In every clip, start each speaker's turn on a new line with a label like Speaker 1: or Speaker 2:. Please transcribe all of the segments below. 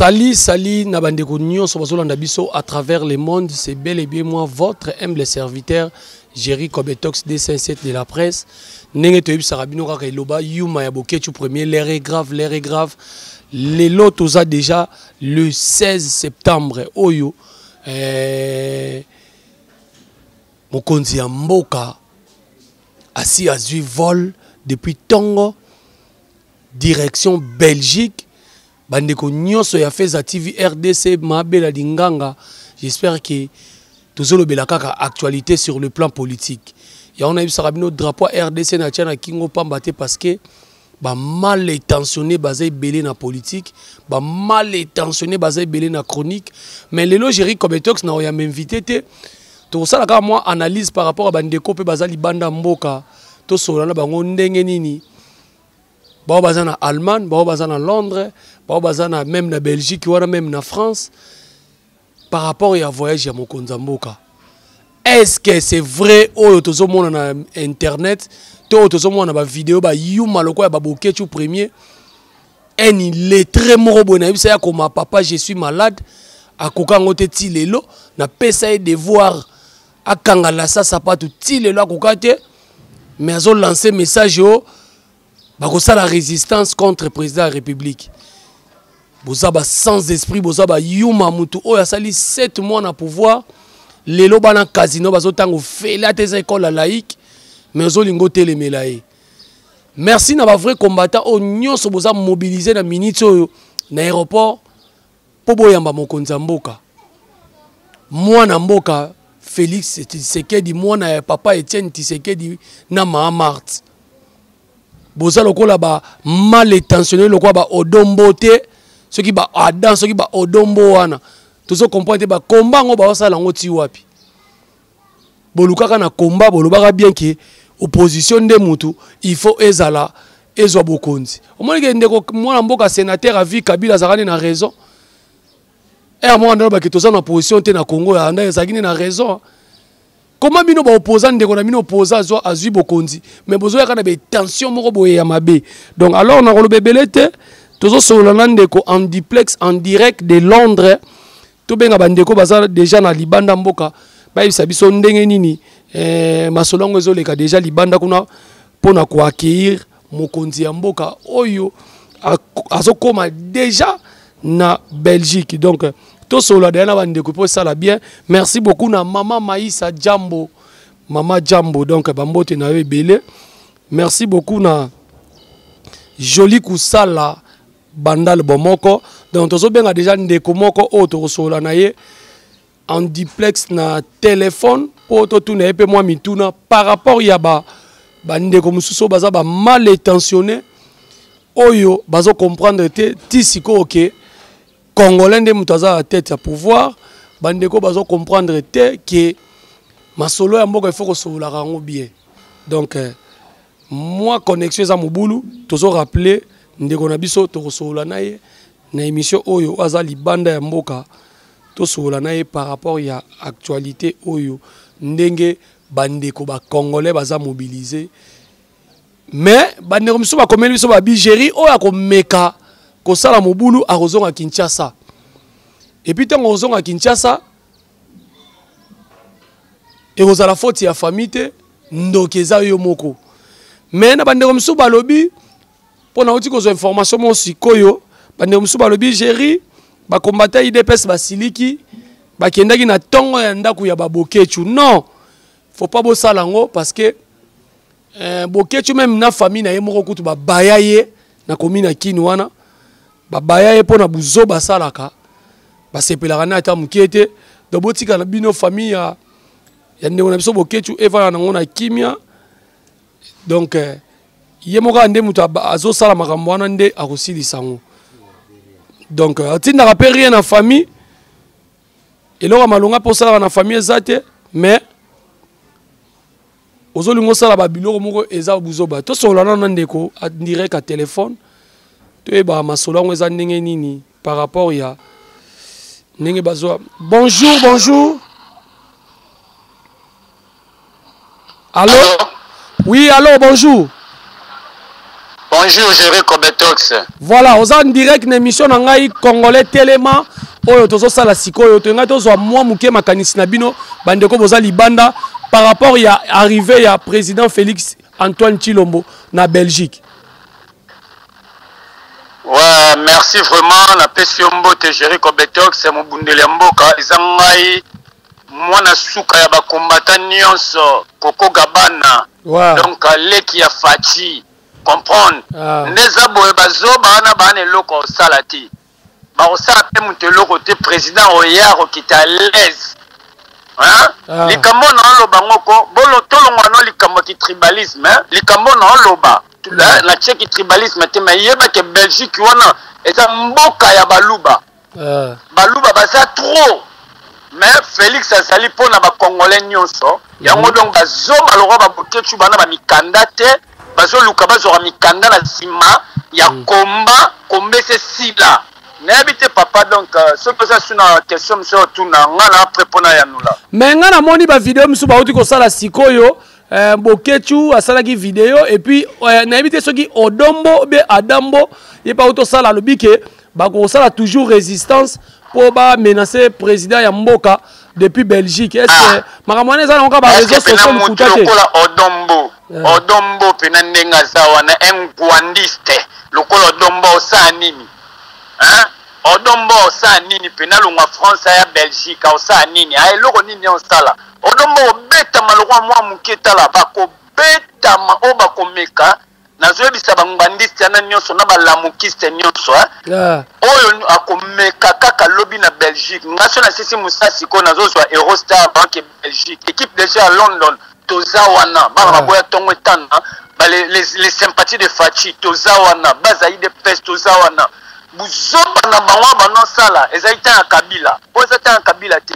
Speaker 1: Salut, salut, na bandeko nyonso bazolanda biso à travers le monde, c'est bel et bien moi votre humble serviteur Jerry Kobetox D57 de la presse. Ndenge toyebisaka bino kaka eloba yuma ya Boketshu premier, l'air est grave, l'air est grave. Lelo toza déjà le 16 septembre oyo eh, mokonzi ya mboka asi azwi vol depuis tongo direction Belgique bandeko nyonso ya Feza TV RDC Mabela Linganga j'espère que tozolobela kaka actualité sur le plan politique yango nayebisaka bino drapeau ya RDC na tia na kingo pamba te parce que ba mal intentionné baza ebele na politique ba mal intentionné baza ebele na chronique mais lelo Jerry Kobetox na oyamba invité te tokosala kaka mwa analyse par rapport à bandeko mpe baza libanda mboka tosolola na bango ndenge nini bao baza na Allemagne bao baza na Londres bao baza na même na Belgique wana même na France par rapport ya voyage ya mokonzi ya mboka est-ce que c'est vrai oyo tozomona na internet to oyo tozomona na bavideo bayuma lokola ya baboketshu premier un illettré moko boye nayebisa ye akoma papa je suis malade akoka yango te ti lelo napesa ye devoir akanga lasa sapatu ti lelo akoka te mais azolancer message oyo bakosala résistance contre président ya république boza ba sans esprit boza ba yuma mutu oyo asali 7 mois na pouvoir lelo bana casino bazotanga ofele ata eza ekole ya laïque mais ozolinga otelemela ye merci na bavrai combattant oyo nyonso boza mobilise na minute oyo na aéroport mpo boyamba mokonzi ya mboka mwana mboka Félix Tshisekedi mwana ya papa Etienne Tshisekedi na mama Marthe boza lokola ba mal intentionné lokola ba odombo te soki ba Adam soki ba odombo wana tozo comprendre te ba combat yango baosala yango ti wapi bolukaka na combat bolobaka bien ke opposition nde mutu il faut ezala ezwa bokonzi omoni ke ndeko mwana mboka sénateur avi Kabila azalaka nde na raison ere moko anda lobaki toza na position te na Congo anda ezalaki nde na raison comment bino baopposa ndeko na bino opposa azwa azwi bokonzi mais bozoyaka na batension moko boye ya mabe donc alors nakoloba ebele te tozosolola na ndeko en duplex en direct de Londres tobenga bandeko baza deja na libanda mboka bayebisa biso ndenge nini eh, masolo yango ezoleka deja libanda kuna mpona koaccueillir mokonzi ya mboka oyo azokoma deja na Belgique donc tosolola deja na bandeko mpo esala bien merci beaucoup na mama Maïsa Jambo mama Jambo donc bambote na yo ebele merci beaucoup na Jolie Kusala Bandal Bomoko donc tozobenga deja ndeko moko oyo tokosolola na ye en duplex na téléphone mpo totuna ye mpe mwa mituna par rapport ya ba bandeko mosusu oyo baza ba mal intentionné oyo bazo comprendre te ti sikoyo ke congolais nde moto aza na tête ya pouvoir bandeko bazo comprendre te ke masolo ya mboka il faut kosololaka yango bien donc euh, mwa connexion eza mobulu tozo rappeler ndeko na biso tokosolola na ye na émission oyo aza libanda ya mboka tosolola na ye par rapport ya actualité oyo ndenge bandeko bacongolais baza mobilise mais bandeko mosusu bakomeli biso babigeri oyo akomeka kosala mobulu akozonga kinshasa epuis ntango akozonga kinshasa ekozala faute ya famille te ndoki eza yo moko mais na bandeko mosusu balobi mpo nauti kozwa information moko sikoyo bandeko mosusu balobi géri bakombata idps basiliki bakendaki na ntongo ya ndako ya babokechu non faut pas bosala yango parce que eh, bokechu meme na famille na ye moko kutu babaya ye na komi na kini wana babaya ye mpo na buzoba asalaka basepelaka na ata moke te donc botika na bino famille ya, ya ndeko na biso bokechu evanda nango na kimia donc eh, ye moko kaka nde moto azosala makambo wana nde akosilisa yango donc eh, atindaka mpe rien na famille eloko ya malonga mpe osalaka na famille eza te mais ozolinga osala babiloko moko eza buzoba tosolola nano na ndeko direct ya telefone toyeba masolo yango eza ndenge nini par rapport ya ndenge bazwa bonjour bonjour allo oui allo bonjour
Speaker 2: bonjour. Bonjour Jerry Kobetox.
Speaker 1: Voilà, oza en direct na émission na ngai Congolais Telema oyo tozosala sikoyo toyengai tozwa mwa moke makanisi na bino bandeko boza libanda par rapport ya arrivée ya président Félix Antoine Tshilombo na Belgique.
Speaker 2: Ouais, merci vraiment napesi yo mbote Jerry Kobetox mobundeli ya mboka eza ngai mwana suka ya bakombata nyonso Koko Gabana
Speaker 1: wow.
Speaker 2: Donc leki ya Fatshi comprendre
Speaker 1: ah.
Speaker 2: Nde eza boye, bazoba wana baa na eloko kosala te, bakosala mpe moto eloko te. Président oya akokita à l'aise, hein?
Speaker 1: Ah.
Speaker 2: Likambo na oloba ngoko bolo tolongwa no likambo ya kitribalisme, hein? Likambo na oloba natieki tribalisme te, mais yebake Belgique wana eza mboka ya Baluba. Baluba baza trop, mais Félix azali mpona bacongolais nyonso yango. Donc bazoba lokwa babokecu bana bamikanda te, bazoluka bazwaka mikanda na nsima ya komba kombese sila. Nayebi te papa. Donc soki oza su na question mosusu otuna nga na après mpona yanula.
Speaker 1: Mais nga namoni bavideo mosusu bauti kosala sikoyo, Bokechu asalaki video et puis nayebi te soki Odombo be Adambo ye mpe auti osala, alobi ke bakosala toujours résistance mpo bamenace président ya mboka depuis Belgique. Est ce que
Speaker 2: Ah.
Speaker 1: makambo wana eza nango kaka bareseau
Speaker 2: Est-ce que
Speaker 1: sociaux
Speaker 2: pena
Speaker 1: lokuta
Speaker 2: motu
Speaker 1: te?
Speaker 2: lokola Odombo, Odombo mpena ndenge aza wana, un gwandiste lokola Odombo osala nini, hein? Odombo osala nini mpena longwa France aya Belgique, osala nini? A eloko nini osala? Odombo obetama lokwa mwa moke. Tala, bakobetama oyo bakomeka. Nazoyebisa bangwandiste wana nyonso na balamukiste nyonso, hein? Oyo akomeka kaka lobi na Belgique, nga so nasisi mosala sikoyo, nazozwa Eurostar banke Belgique, équipe déjà ya London toza wana, bana baboya ntongo etana ba les sympathies de Fatshi toza wana, baza UDPS toza wana. Buzoba na bango banosala ezali ntan ya Kabila, oyo eza ntan ya Kabila te,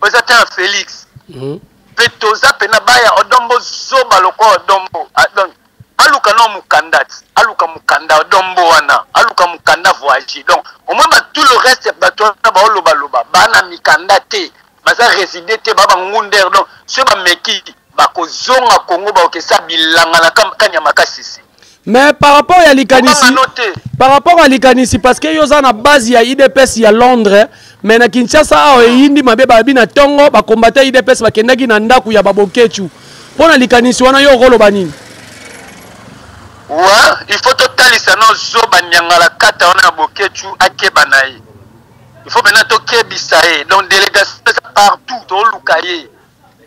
Speaker 2: oyo eza ntan ya Félix. Mpe toza pena baya Odombo, zoba lokola Odombo. Ah, donc aluka no mokanda ti aluka mokanda Odombo wana, aluka mokanda voyage. Donc au moins ba tout le reste, bato wana baolobaloba bana mikanda te, baza réside te, ba bangunder. Donc soki bameki, bakozonga Congo, bakokesa bilanga na kanyama kasisi.
Speaker 1: Mais par rapport ya likanisi
Speaker 2: Kobanga no te.
Speaker 1: Par rapport à likanisi, parce que yo oza na base ya UDPS ya Londres, mais na Kinshasa awa eyindi mabe, babi na ntongo bakombata UDPS bakendaki na ndako ya babokecu mpo na likanisi wana, yo okoloba nini?
Speaker 2: Ouais, il faut totalisa no zoba nyangala kata wana ya Bokecu, akeba na ye. Il faut maintenant tokebisa ye. Donc délégation eza partout, toluka ye,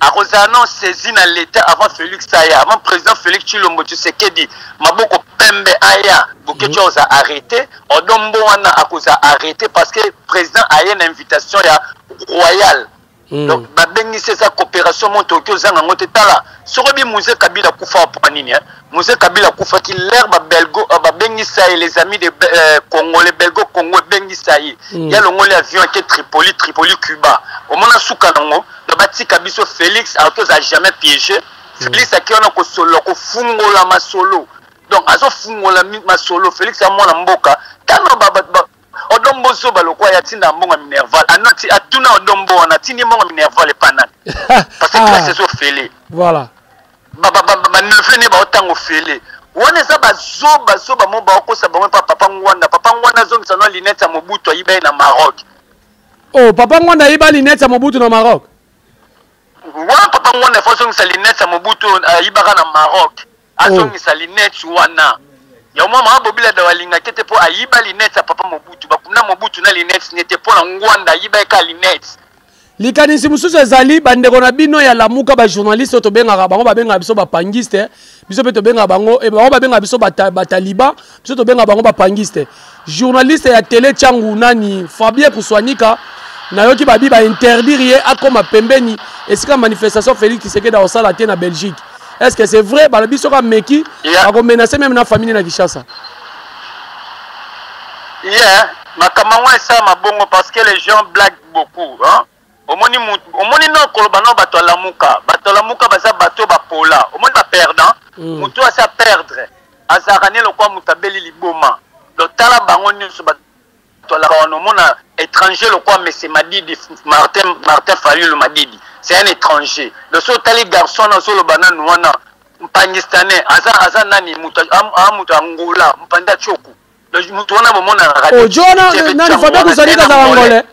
Speaker 2: akozala non saisi na l'état avant Félix aya, avant président Félix Tshilombo Tshisekedi maboko pembe aya. Bokecu akozala arrêté, Odombo wana akozala arrêté, parce que président aye na invitation ya royal. Donc babengisi, eza coopération moto oki ozanga yango te. Tala, soki oyebi Mzee Kabila akufa mpo nini, hein? Mzee Kabila akufaki l'heure babelgo babengisa ye, les amis de Congolais, Belgo Congo ebengisa ye. Ya longoli avion ake Tripoli, Tripoli Cuba, omona suka nango. Donc batika biso, Félix akoki ozala jamais piégé. Félix ake wana kosolola, kofungola masolo. Donc azofungola masolo. Félix ya mwana mboka. Tano Odombo zoba lokwa ya tinda mbongo ya minerval, anati atuna Odombo wana atindi mbongo ya minerval epa nani? Parce que classe ezofele. Baneveu ne baotanga ofele wana, eza bazoba zoba mo baokosa bango epa papa Ngwanda. Papa Ngwanda azongisa no lunette ya Mobutu ayiba ye na Maroc.
Speaker 1: Oh, papa Ngwanda ayiba lunette ya Mobutu na Maroc?
Speaker 2: Wana papa Ngwanda faut azongisa lunette ya Mobutu ayibaka na Maroc. Azongisa lunette wana ya mwa mama Bobila da alingaki te mpo ayiba lunette ya papa Mobutu. Bakunda Mobutu na lunette ne te, mpo na Ngwanda ayiba ye ka lunette.
Speaker 1: Likanisi mosusu ezali bandeko na bino ya Lamuka, bajournaliste oyo tobengaka bango, babengaka biso bapangiste, biso mpe tobengaka bango, bango babengaka biso bataliban, biso tobengaka bango bapangiste. Journaliste ya télé Tiangu nani, Fabien Kuswanika, nayoki babi bainterdire ye akoma pembeni esika manifestation Félix Tshisekedi akosala te na Belgique. Est ce que c'est vrai? Balobi soki ameki, bakomenace même na famille na Kinshasa.
Speaker 2: Yeah, makambo yango esalama bongo parce que les gens blaguent beaucoup, hein? Omoni omoni no koloba no bato alamuka, bato alamuka baza bato bapola. Omoni baperdant, motu asi aperdre azalaka ne lokwa moto abeli liboma. Donc tala bango nyonso bato alaka wana, omona étranger lokwa mese Madidi, Martin Fayulu Madidi, c'est un étranger. Donc so otali garçon wana azoloba nanu wana. Mpangistanais aza aza nani mutu a mutu Angola mpanda choku mutu wana bomonaka
Speaker 1: oh jona nani Fabien Kusuanika azala angolais.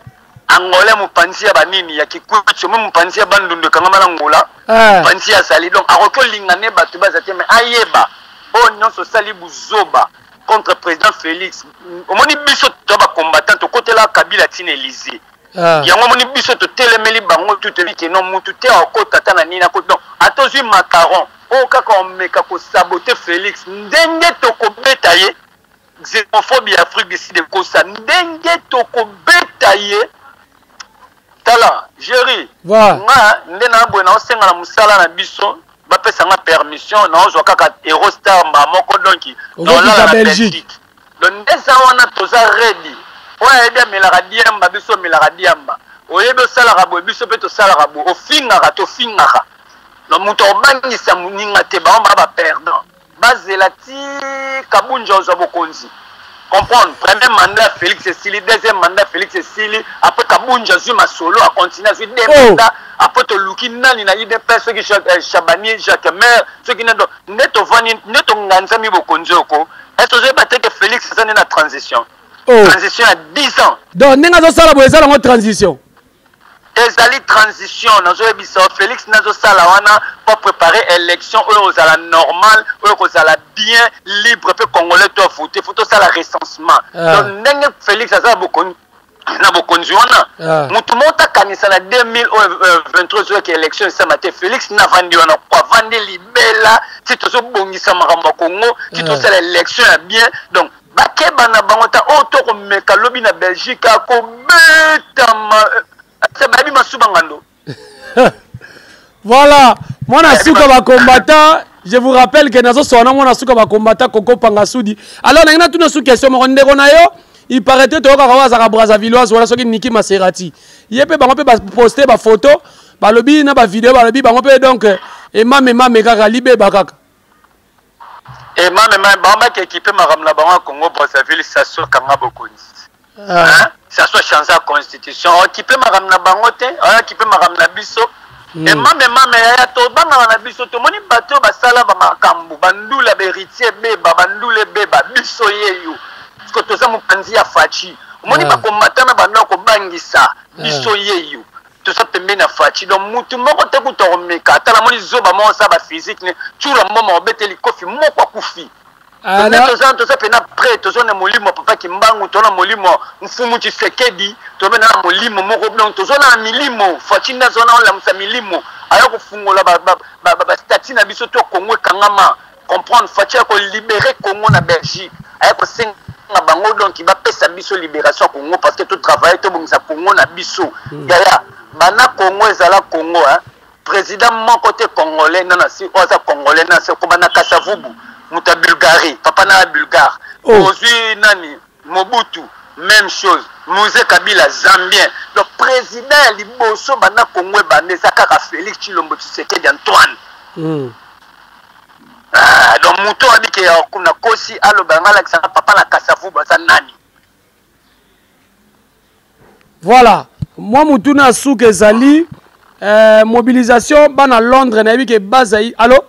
Speaker 2: Angolais mopanzi ya banini ya Kikwit mo mopanzi ya Bandundu ekangama na Angola eh. Mopanzi azali donc akoki olinga ne bato baza te mais ayeba oyo nyonso osali buzoba contre président Félix. Omoni biso to ba combattant tokotela Kabila tina Élysée. Ah. Yango omoni biso totelemeli bango tu toyebi ke non mutu te akota ata na nini akota. Donc ata ozwi macaron oyo kaka omeka kosabote Félix ndenge tokobeta ye, xénophobie ya Afrique du Sud ekosa ndenge tokobeta ye. Tala Jerry, nga nde na boye naosenga na mosala na biso bapesa nga permission naozwa kaka Eurostar mbala moko donc naolala na Belgique. Donc nde eza wana toza ready. Oyo ayebi amelaka diamba, biso omelaka diamba. Oyebi osalaka boye, biso mpe tosalaka boye. Ofingaka, tofingaka. Donc moto akobangisa moninga te, bango baa ba perdant. Bazela ti Kabunja ozwa bokonzi. Comprendre, premier mandat Félix esili, deuxième mandat Félix esili, après Kabunja azwi masolo, a continue azwi deux oh. mandats, après toluki nani na UDPS soki Chabani, Jacques Maire, soki nani nde tovandi nde tonganzami bokonzi oko. Est-ce ozoyeba te que Félix aza nde na transition? Oh. Transition ya 10 ans.
Speaker 1: Donc ndenge azosala boye eza nango transition.
Speaker 2: Ezali transition, nazoyebisa yo Felix nazosala wana po preparer election oyo kozala normal, oyo kozala bien libre pe congolais to voter, faut tosala recensement. Ah. Donc ndenge Felix aza bokonzi na bokonzi wana ah. moto moko takanisa na 2023 oyo ke élection esama te. Félix navandi wana ko avandi libela ti tozobongisa makambo ya Congo ti ah. tosala élection ya bien. Donc bakeba na bango ta oyo tokomeka lobi na Belgique akobetama eh, bayebi masuba ngando.
Speaker 1: Voilà, mwana suka ba combattant, je vous rappelle que nazo sona mwana suka ba combattant Koko Pangasudi. Alors na tuna su question moko ndeko na yo, il paraît to kaka wa zaka Brazzavilloise wala soki Niki Maserati. Ye pe bango pe ba poster ba photo, balobi na ba vidéo balobi bango pe donc emame mame kaka libeba kaka.
Speaker 2: Emame mame bango baki équipe makambo na bango ya Congo Brazzaville Sassou kanga bokonzi. Ah. Sassou change la constitution. Okipe makambo na bango te, okipe makambo na biso. Mm. Emame mame yaya tobangaka na biso tomoni bato oyo basala bamakambo bandula baheritier beba bandula ebeba biso yeyo parceke toza mopanzi ya Faci omoni ah. Bakombata na banda kobangisa biso ah. Yeyo toza pembeni ya Faci donc mutu moko te kuta komeka ata namoni zoba moko osala baphysique ne tsura mboma obeteli kofi moko akufi. Ah, toza toza pena prêt, toza na molimo papa Kimbangu, toza na molimo mfumu Tshisekedi, toza na molimo moko donc toza na milimo Faci nde aza na olamusa milimo aya kofungola ba, ba, ba, ba, ba statut na biso to Congo ekangama comprendre. Faci aya kolibere Congo na Belgique, aya kosenga bango donc bapesa biso libération ya Congo parce que totravaille tobongisa Congo na biso. Yaya bana Congo ezala Congo hein? Président moko te congolais nana si oyo aza congolais nana si okobanda Kasavubu moto ya Bulgarie papa na ya bulgare oh. Ozwi nani Mobutu même chose, Mzee Kabila zambien. Donc président ya liboso banda Congo ebanda eza kaka Félix Tshilombo Tshisekedi Antoine. Ah, donc moto abike ya na kosi aloba nga alakisaka papa na Kasavubu aza nani.
Speaker 1: Voilà, moi mutuna suka ezali mobilisation bana Londres nayebi ke base ya allo.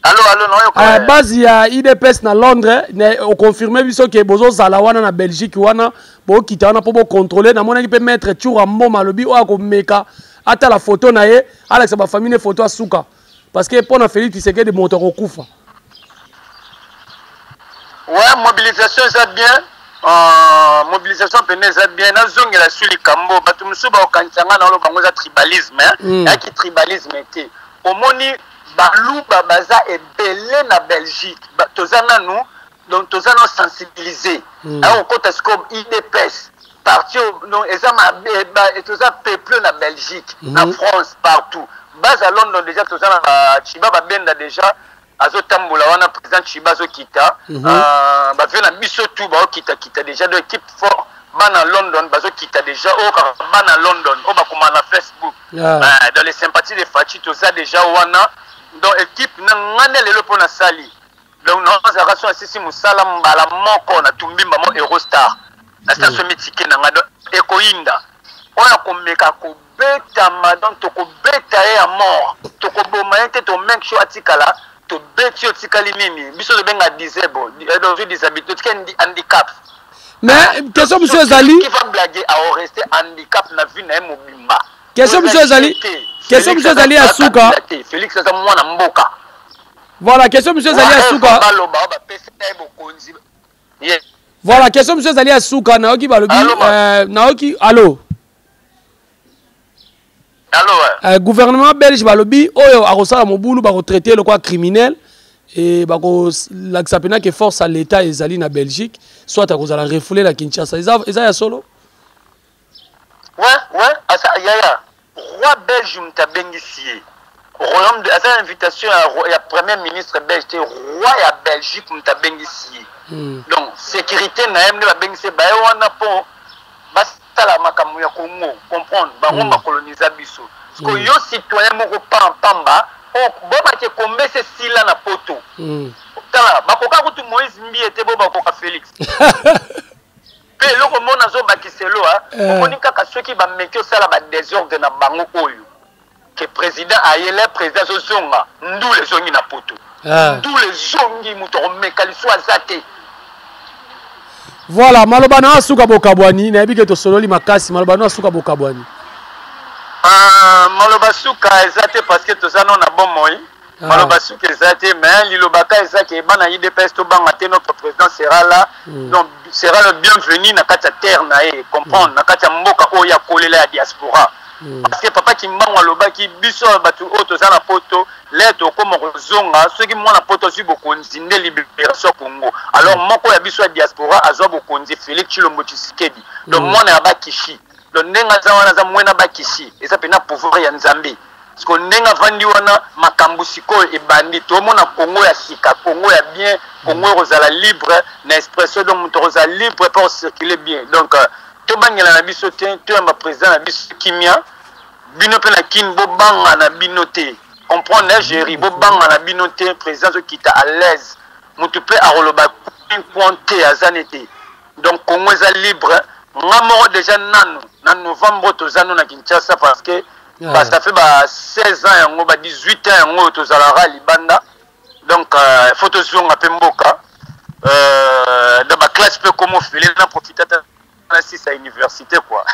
Speaker 2: Allo allo nayoka.
Speaker 1: Base ya IDPS na Londres ne oconfirmer biso ke bozozala wana na Belgique wana bokita wana mpo bocontrôler. Namonaki mpe maître Tshoura Mboma alobi oyo akomeka atala photo na ye alakisa bafamille ne photo asuka parce que mpo na Félix Tshisekedi moto akokufa.
Speaker 2: Ouais, mobilisation eza bien. Mobilisation pene eza bien. Nazongela su likambo bato mosusu bakokanisa nga na oloba bango eza tribalisme eyaki tribalisme te. Omoni baluba baza ebele na Belgique, toza nanu donc toza nanu sensibilisé. Ayo kokota sikoyo UDPS parti donc eza mabe, toza peuple na Belgique, na France partout. Base à London déjà toza na ba Chiba babenda déjà azotambola wana président Chiba azokita. Bavie na biso tout baokitakita déjà donc équipe fort bana London bazokita déjà oyo kaka bana London oyo bakoma na Facebook. Dans les sympathies de Faci toza déjà wana donc équipe na ngane lelo mpo na sali donc nazalaka so asisi mosala mbala moko na tumbimba mo Eurostar na station mitike na nga donc ekoyinda oyo akomeka kobetama donc tokobeta ye ya mort tokoboma ye te tome. 5 jours atikala, tobeti otikali nini? Biso tobenga disable, ozwi disabilité, otikali handicap.
Speaker 1: Mais question mosusu ezali,
Speaker 2: qui va blaguer aorester handicap na vie na ye mobimba.
Speaker 1: Question mosusu ezali, question mosusu ezali ya suka.
Speaker 2: Félix aza mwana mboka.
Speaker 1: Voilà, question mosusu ezali ya suka.
Speaker 2: Baloba bapesa ye bokonzi.
Speaker 1: Voilà, question mosusu ezali ya suka. Nayoki balobi, nayoki allo.
Speaker 2: Allo.
Speaker 1: Gouvernement belge balobi oyo akosala mobulu, bakotraite lokola criminel e bakolakisa mpena ke force ya l'État ezali na Belgique, soit akozala refoulé na Kinshasa. Eza ya solo?
Speaker 2: Ouais, asa yaya roi belge moto abengisi ye, royaume de aza invitation ya premier ministre belge te, roi ya Belgique moto abengisi ye. Donc sécurité na ye nde babengisi ye, baye wana mpo basala makambo ya Congo, comprendre bango. Bakoloniza biso. Parce que yo citoyen moko pamba, bobaki kombese esila na poto. Tala, bakoka kutu Moïse Mbiye te, bo bakoka Félix mpe. Eloko moko nazobakiselo, omoni kaka soki bameki osala badésordre na bango oyo ke président ayele, président azozonga, ndula ezongi na poto. Ndula ezongi, moto akomeka liso aza te.
Speaker 1: Voilà, maloba na asuka, bokabwani. Nayebi ke tosololi makasi. Maloba na asuka, bokabwani.
Speaker 2: Maloba suka eza te, parce que toza no na bomoi. Maloba suka eza te, mais lilobaka eza ke bana UDPS tobanga te, notre président sera là. Donc sera le bienvenu na kati ya terre na ye, comprendre, na kati ya mboka oyo ya kolela ya diaspora. Parce que papa Kimbangu alobaki biso bato oyo toza na poto, le tokóma kozonga soki mwana poto azwi bokonzi, nde libération ya Congo. Alors moko ya biso ya diaspora azwa bokonzi, Félix Tshilombo Tshisekedi. Donc mwana ya bakishi, donc ndenge aza wana, aza mwena bakishi, eza mpena pouvoir ya Nzambe. Parce que ndenge avandi wana, makambo sikoyo ebandi. Tomona Congo ya sika, Congo ya bien, Congo ekozala libre na expression, donc moto akozala libre mpo circuler bien. Donc tobangela na biso te, toyamba président na biso kimia. Bino mpe na Kini, bobanga na bino te, comprendre géri, bobanga na bino te, président azokita à l'aise, motu mpe akoloba point te, aza ne te. Donc Congo eza libre. Nga moko déjà nanu na novembre toza no na Kinshasa, parce que bah, ça fait ba 16 ans yango, ba 18 ans yango oyo tozalaka libanda. Donc faut tozonga mpe mboka, dans baclasse mpe komo ofele na profite ata na 6 ya université, quoi.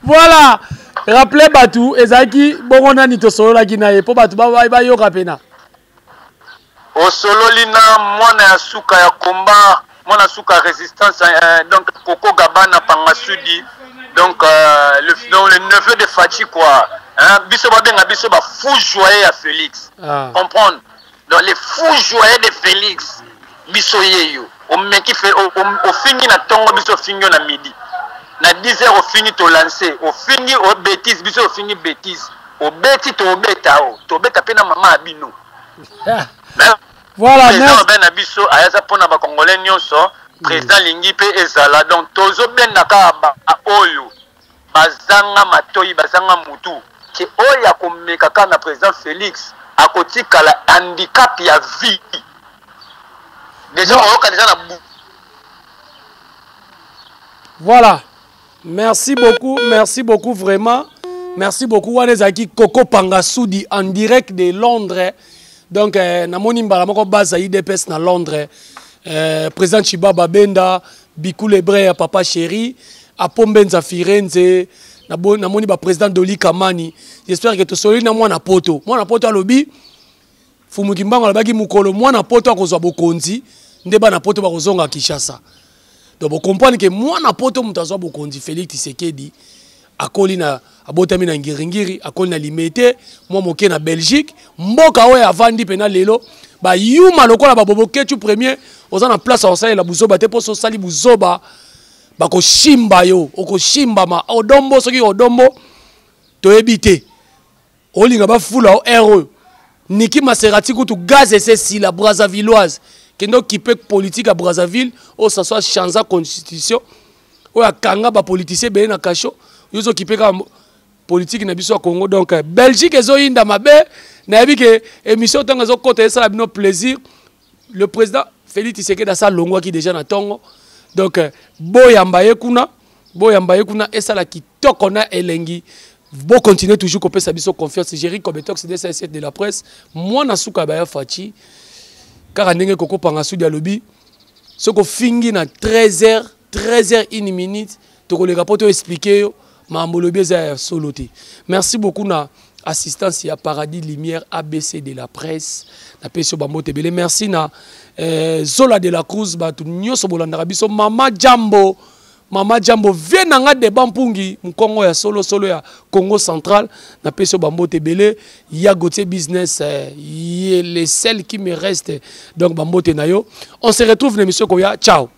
Speaker 1: Voilà, rappelez bato ezalaki bongo nani tosololaki na ye, mpo bato bayoka mpena.
Speaker 2: Osololi na mwana ya suka ya komba, mwana suka ya résistance, donc Koko Gabana Pangasudi, donc, donc le neveu de Fatshi, quoi, hein? Biso babenga biso ba fou joyeux ya Félix. Comprendre, donc les fous joyeux de Félix, biso yeyo. Omeki ofingi na ntongo, biso ofingi yo na midi, na 10 heures ofingi, tolance, ofingi o bêtise, biso ofingi bêtise, obeti, tobeta o tobeta mpe na mama ya bino.
Speaker 1: Voilà.
Speaker 2: Président abe na biso ayaza mpona bacongolais nyonso. Président alingi mpe ezala, donc tozobenda kaka baoyo bazanga matoi, bazanga mutu, ke oyo akomeka kaka na président Félix akotikala handicap ya vie. Déjà oyoka déjà na bu.
Speaker 1: Voilà, merci beaucoup, merci beaucoup, vraiment merci beaucoup. Wana ezalaki Koko Pangasudi en direct de Londres. Donc namoni mbala moko base ya UDPS na Londres, président Chibaba Benda Bikule Bre ya papa chéri Apombenza Firenze, namoni baprésident Doli Kamani. J'espère que tosololi na mwana poto. Mwana poto alobi Fumu Kimbangu alobaki mokolo mwana poto akozwa bokonzi, nde bana poto bakozonga Kinshasa. Donc bocomprendre ke mwana poto moto azwa bokonzi, Félix Tshisekedi. Akoli na, abotami na Ngiringiri, akoli na Limete, mwa moke na Belgique, mboka oyo avandi mpena lelo. Bayuma lokola baboboketu premier, oza na place ya kosalela buzoba te, mpo so osali buzoba bakoshimba yo, okoshimbama. Odombo, soki odombo toyebi te, olinga bafula o aire oyo Niki Maserati kutu gaz ese esila. Brazzavilloise, kende okipe politique ya Brazzaville oyo saso achanza constitution, oyo akanga bapoliticien ebele na kasho. Yo ozokipe kaka politique na biso ya Congo. Donc Belgique ezoyinda mabe. Nayebi ke émission ntango ezokɔta esala bino plaisir. Le président Félix Tshisekedi asa alongwaki déjà na ntongo. Donc boyamba ye kuna, boyamba ye kuna, esala kitoko na elengi. Bo continuer toujours kopesa biso confiance. Jerry Kobetox DCS de la presse, mwana suka baya Fatshi. Kaka ndenge koko panga sudi alobi soko fingi na 13h, 13h 1 minute tokoleka po to expliquer yo makambo lobi eza ya solo te. Merci beaucoup na assistance ya Paradis Lumière ABC de la presse. Na pesi yo bambote ebele. Merci na Zola de la Cruz, bato nyonso bolandaka biso. Mama Jambo, Mama Jambo, vie na nga deba mpungi, mukongo ya solo solo ya Congo Central. Na pesi yo bambote ebele. Ya Gauthier Business, ye le seul qui me reste. Donc bambote na yo. On se retrouve na émission koya. Ciao.